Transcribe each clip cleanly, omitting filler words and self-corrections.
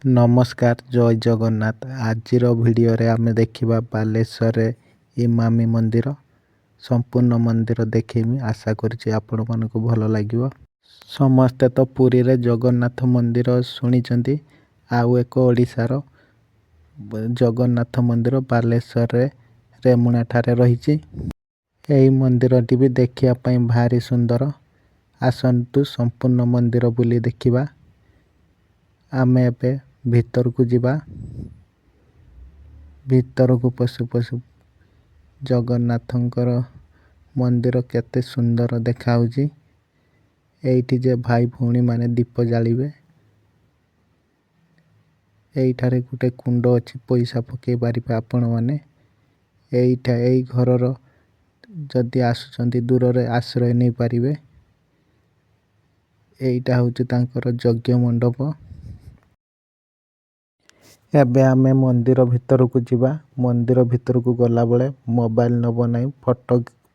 ନମସ୍କାର, ଜୟ ଜଗନ୍ନାଥ। ଆଜିର ଭିଡ଼ିଓରେ ଆମେ ଦେଖିବା ବାଲେଶ୍ୱରରେ ଇମାମି ମନ୍ଦିର। ସମ୍ପୂର୍ଣ୍ଣ ମନ୍ଦିର ଦେଖେଇମି। ଆଶା କରୁଛି ଆପଣମାନଙ୍କୁ ଭଲ ଲାଗିବ। ସମସ୍ତେ ତ ପୁରୀରେ ଜଗନ୍ନାଥ ମନ୍ଦିର ଶୁଣିଛନ୍ତି। ଆଉ ଏକ ଓଡ଼ିଶାର ଜଗନ୍ନାଥ ମନ୍ଦିର ବାଲେଶ୍ୱରରେ ରେମୁଣା ଠାରେ ରହିଛି। ଏହି ମନ୍ଦିରଟି ବି ଦେଖିବା ପାଇଁ ଭାରି ସୁନ୍ଦର। ଆସନ୍ତୁ, ସମ୍ପୂର୍ଣ୍ଣ ମନ୍ଦିର ବୁଲି ଦେଖିବା। ଆମେ ଏବେ ଭିତରକୁ ଯିବା। ଭିତରକୁ ପଶୁ ପଶୁ ଜଗନ୍ନାଥଙ୍କର ମନ୍ଦିର କେତେ ସୁନ୍ଦର ଦେଖାହଉଛି। ଏଇଠି ଯେ ଭାଇ ଭଉଣୀମାନେ ଦୀପ ଜାଳିବେ। ଏଇଠାରେ ଗୋଟେ କୁଣ୍ଡ ଅଛି, ପଇସା ପକେଇ ପାରିବେ ଆପଣମାନେ। ଏଇଟା ଏଇ ଘରର, ଯଦି ଆସୁଛନ୍ତି ଦୂରରେ, ଆଶ୍ରୟ ନେଇପାରିବେ। ଏଇଟା ହଉଛି ତାଙ୍କର ଯଜ୍ଞ ମଣ୍ଡପ। ଏବେ ଆମେ ମନ୍ଦିର ଭିତରକୁ ଯିବା। ମନ୍ଦିର ଭିତରକୁ ଗଲାବେଳେ ମୋବାଇଲ ନବ ନାହିଁ,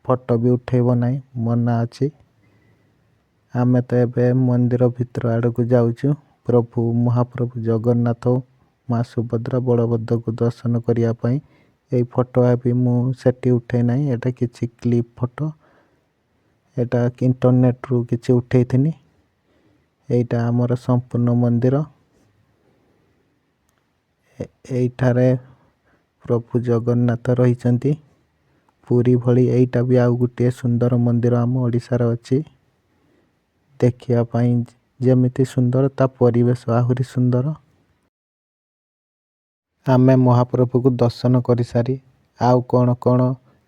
ଫଟୋ ବି ଉଠେଇବ ନାହିଁ, ମନା ଅଛି। ଆମେ ତ ଏବେ ମନ୍ଦିର ଭିତର ଆଡ଼କୁ ଯାଉଛୁ, ପ୍ରଭୁ ମହାପ୍ରଭୁ ଜଗନ୍ନାଥ, ମା ସୁଭଦ୍ରା, ବଳଭଦ୍ରକୁ ଦର୍ଶନ କରିବା ପାଇଁ। ଏଇ ଫଟୋ ବି ମୁଁ ସେଠି ଉଠେଇ ନାହିଁ। ଏଇଟା କିଛି କ୍ଲିପ୍ ଫଟୋ, ଏଇଟା ଇଣ୍ଟରନେଟରୁ କିଛି ଉଠେଇଥିନି। ଏଇଟା ଆମର ସମ୍ପୂର୍ଣ୍ଣ ମନ୍ଦିର। ଏଇଠାରେ ପ୍ରଭୁ ଜଗନ୍ନାଥ ରହିଛନ୍ତି। ପୁରୀ ଭଳି ଏଇଟା ବି ଆଉ ଗୋଟିଏ ସୁନ୍ଦର ମନ୍ଦିର ଆମ ଓଡ଼ିଶାର ଅଛି। ଦେଖିବା ପାଇଁ ଯେମିତି ସୁନ୍ଦର, ତା ପରିବେଶ ଆହୁରି ସୁନ୍ଦର। ଆମେ ମହାପ୍ରଭୁକୁ ଦର୍ଶନ କରିସାରି ଆଉ କ'ଣ କ'ଣ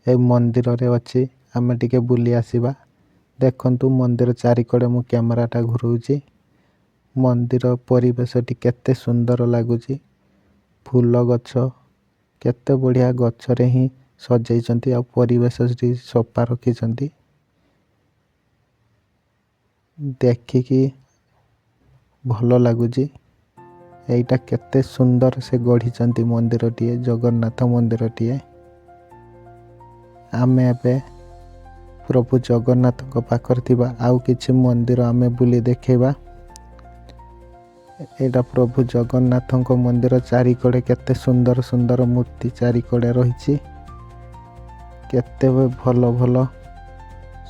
ଏ ମନ୍ଦିରରେ ଅଛି, ଆମେ ଟିକେ ବୁଲି ଆସିବା। ଦେଖନ୍ତୁ, ମନ୍ଦିର ଚାରିକଡ଼େ ମୁଁ କ୍ୟାମେରାଟା ଘୁରଉଛି। ମନ୍ଦିର ପରିବେଶଟି କେତେ ସୁନ୍ଦର ଲାଗୁଛି। ଫୁଲ ଗଛ କେତେ ବଢ଼ିଆ ଗଛରେ ହିଁ ସଜେଇଛନ୍ତି ଆଉ ପରିବେଶ ସେଠି ସଫା ରଖିଛନ୍ତି। ଦେଖିକି ଭଲ ଲାଗୁଛି। ଏଇଟା କେତେ ସୁନ୍ଦର ସେ ଗଢ଼ିଛନ୍ତି ମନ୍ଦିରଟିଏ, ଜଗନ୍ନାଥ ମନ୍ଦିରଟିଏ। ଆମେ ଏବେ ପ୍ରଭୁ ଜଗନ୍ନାଥଙ୍କ ପାଖରେ ଥିବା ଆଉ କିଛି ମନ୍ଦିର ଆମେ ବୁଲି ଦେଖେଇବା। ଏଇଟା ପ୍ରଭୁ ଜଗନ୍ନାଥଙ୍କ ମନ୍ଦିର। ଚାରିକଡ଼େ କେତେ ସୁନ୍ଦର ସୁନ୍ଦର ମୂର୍ତ୍ତି ଚାରିକଡ଼େ ରହିଛି। କେତେ ଭଲ ଭଲ,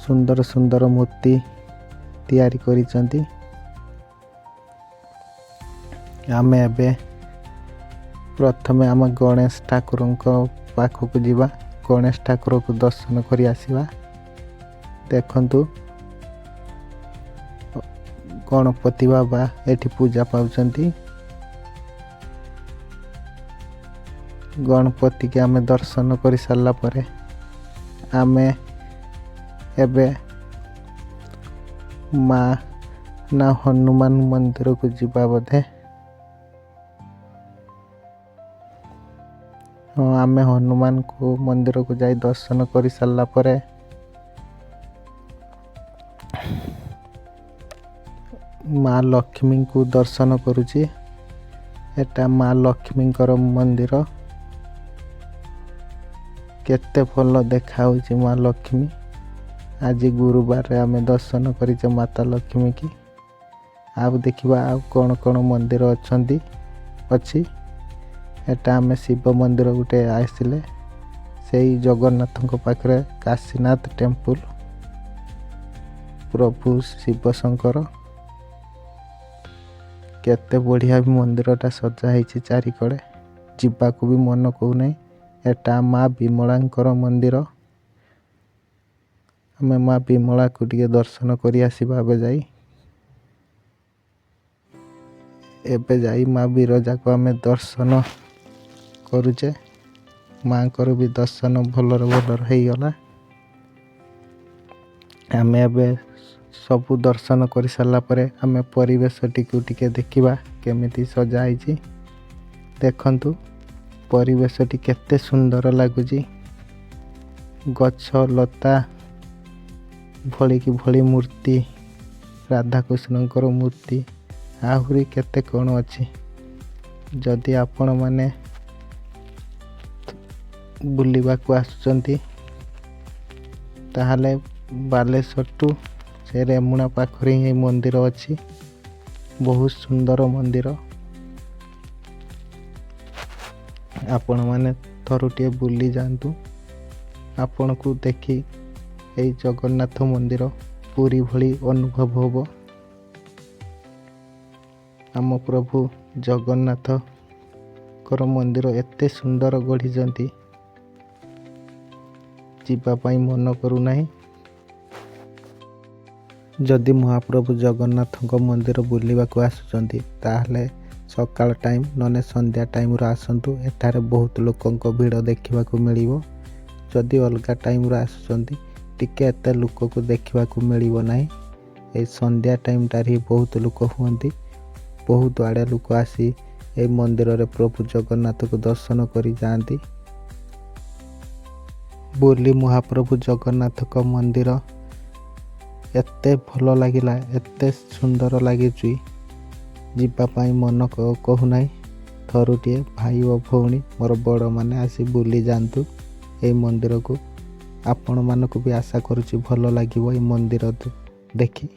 ସୁନ୍ଦର ସୁନ୍ଦର ମୂର୍ତ୍ତି ତିଆରି କରିଛନ୍ତି। ଆମେ ଏବେ ପ୍ରଥମେ ଆମ ଗଣେଶ ଠାକୁରଙ୍କ ପାଖକୁ ଯିବା। ଗଣେଶ ଠାକୁରକୁ ଦର୍ଶନ କରି ଆସିବା। ଦେଖନ୍ତୁ, ଗଣପତି ବାବା ଏଠି ପୂଜା ପାଉଛନ୍ତି। ଗଣପତିକି ଆମେ ଦର୍ଶନ କରି ସାରିଲା ପରେ ଆମେ ଏବେ ମା ନା ହନୁମାନ ମନ୍ଦିରକୁ ଯିବା ବୋଧେ। ହଁ, ଆମେ ହନୁମାନଙ୍କୁ ମନ୍ଦିରକୁ ଯାଇ ଦର୍ଶନ କରି ସାରିଲା ପରେ ମା ଲକ୍ଷ୍ମୀଙ୍କୁ ଦର୍ଶନ କରୁଛି। ଏଟା ମା ଲକ୍ଷ୍ମୀଙ୍କର ମନ୍ଦିର। କେତେ ଭଲ ଦେଖାହଉଛି ମା ଲକ୍ଷ୍ମୀ। ଆଜି ଗୁରୁବାରରେ ଆମେ ଦର୍ଶନ କରିଛେ ମାତା ଲକ୍ଷ୍ମୀ କି। ଆଉ ଦେଖିବା ଆଉ କ'ଣ କ'ଣ ମନ୍ଦିର ଅଛି। ଏଟା ଆମେ ଶିବ ମନ୍ଦିର ଗୋଟେ ଆସିଲେ, ସେଇ ଜଗନ୍ନାଥଙ୍କ ପାଖରେ କାଶୀନାଥ ଟେମ୍ପୁଲ, ପ୍ରଭୁ ଶିବ ଶଙ୍କର। କେତେ ବଢ଼ିଆ ବି ମନ୍ଦିରଟା ସଜା ହେଇଛି ଚାରିକଡ଼େ, ଯିବାକୁ ବି ମନ କହୁନାହିଁ। ଏଟା ମା ବିମଳାଙ୍କର ମନ୍ଦିର। ଆମେ ମା ବିମଳାକୁ ଟିକେ ଦର୍ଶନ କରି ଆସିବା ଏବେ ଯାଇ। ଏବେ ଯାଇ ମା ବିରଜାକୁ ଆମେ ଦର୍ଶନ କରୁଛେ। ମାଙ୍କର ବି ଦର୍ଶନ ଭଲରେ ଭଲରେ ହେଇଗଲା। ଆମେ ଏବେ ସବୁ ଦର୍ଶନ କରିସାରିଲା ପରେ ଆମେ ପରିବେଶଟିକୁ ଟିକେ ଦେଖିବା, କେମିତି ସଜା ହେଇଛି। ଦେଖନ୍ତୁ, ପରିବେଶଟି କେତେ ସୁନ୍ଦର ଲାଗୁଛି। ଗଛ ଲତା ଭଳିକି ଭଳି ମୂର୍ତ୍ତି, ରାଧାକୃଷ୍ଣଙ୍କର ମୂର୍ତ୍ତି, ଆହୁରି କେତେ କ'ଣ ଅଛି। ଯଦି ଆପଣମାନେ ବୁଲିବାକୁ ଆସୁଛନ୍ତି, ତାହେଲେ ବାଲେଶ୍ୱରଠୁ ସେ ରେମୁଣା ପାଖରେ ହିଁ ମନ୍ଦିର ଅଛି। ବହୁତ ସୁନ୍ଦର ମନ୍ଦିର। ଆପଣମାନେ ଥରୁଟିଏ ବୁଲି ଯାଆନ୍ତୁ। ଆପଣଙ୍କୁ ଦେଖି ଏଇ ଜଗନ୍ନାଥ ମନ୍ଦିର ପୁରୀ ଭଳି ଅନୁଭବ ହେବ। ଆମ ପ୍ରଭୁ ଜଗନ୍ନାଥଙ୍କର ମନ୍ଦିର ଏତେ ସୁନ୍ଦର ଗଢ଼ିଛନ୍ତି, ଯିବା ପାଇଁ ମନ କରୁନାହିଁ। ଯଦି ମହାପ୍ରଭୁ ଜଗନ୍ନାଥଙ୍କ ମନ୍ଦିର ବୁଲିବାକୁ ଆସୁଛନ୍ତି, ତାହେଲେ ସକାଳ ଟାଇମ୍ ନହେଲେ ସନ୍ଧ୍ୟା ଟାଇମ୍ରୁ ଆସନ୍ତୁ। ଏଠାରେ ବହୁତ ଲୋକଙ୍କ ଭିଡ଼ ଦେଖିବାକୁ ମିଳିବ। ଯଦି ଅଲଗା ଟାଇମ୍ରୁ ଆସୁଛନ୍ତି, ଟିକେ ଏତେ ଲୋକକୁ ଦେଖିବାକୁ ମିଳିବ ନାହିଁ। ଏଇ ସନ୍ଧ୍ୟା ଟାଇମ୍ଟାରେ ହିଁ ବହୁତ ଲୋକ ହୁଅନ୍ତି। ବହୁତ ଆଡ଼େ ଲୋକ ଆସି ଏଇ ମନ୍ଦିରରେ ପ୍ରଭୁ ଜଗନ୍ନାଥକୁ ଦର୍ଶନ କରି ଯାଆନ୍ତି। ବୁଲି ମହାପ୍ରଭୁ ଜଗନ୍ନାଥଙ୍କ ମନ୍ଦିର ଏତେ ଭଲ ଲାଗିଲା, ଏତେ ସୁନ୍ଦର ଲାଗୁଛି, ଯିବା ପାଇଁ ମନ କହୁନାହିଁ। ଥରୁଟିଏ ଭାଇ ଓ ଭଉଣୀ, ମୋର ବଡ଼ମାନେ ଆସି ବୁଲି ଯାଆନ୍ତୁ ଏଇ ମନ୍ଦିରକୁ। ଆପଣମାନଙ୍କୁ ବି ଆଶା କରୁଛି ଭଲ ଲାଗିବ ଏଇ ମନ୍ଦିର ଦେଖି।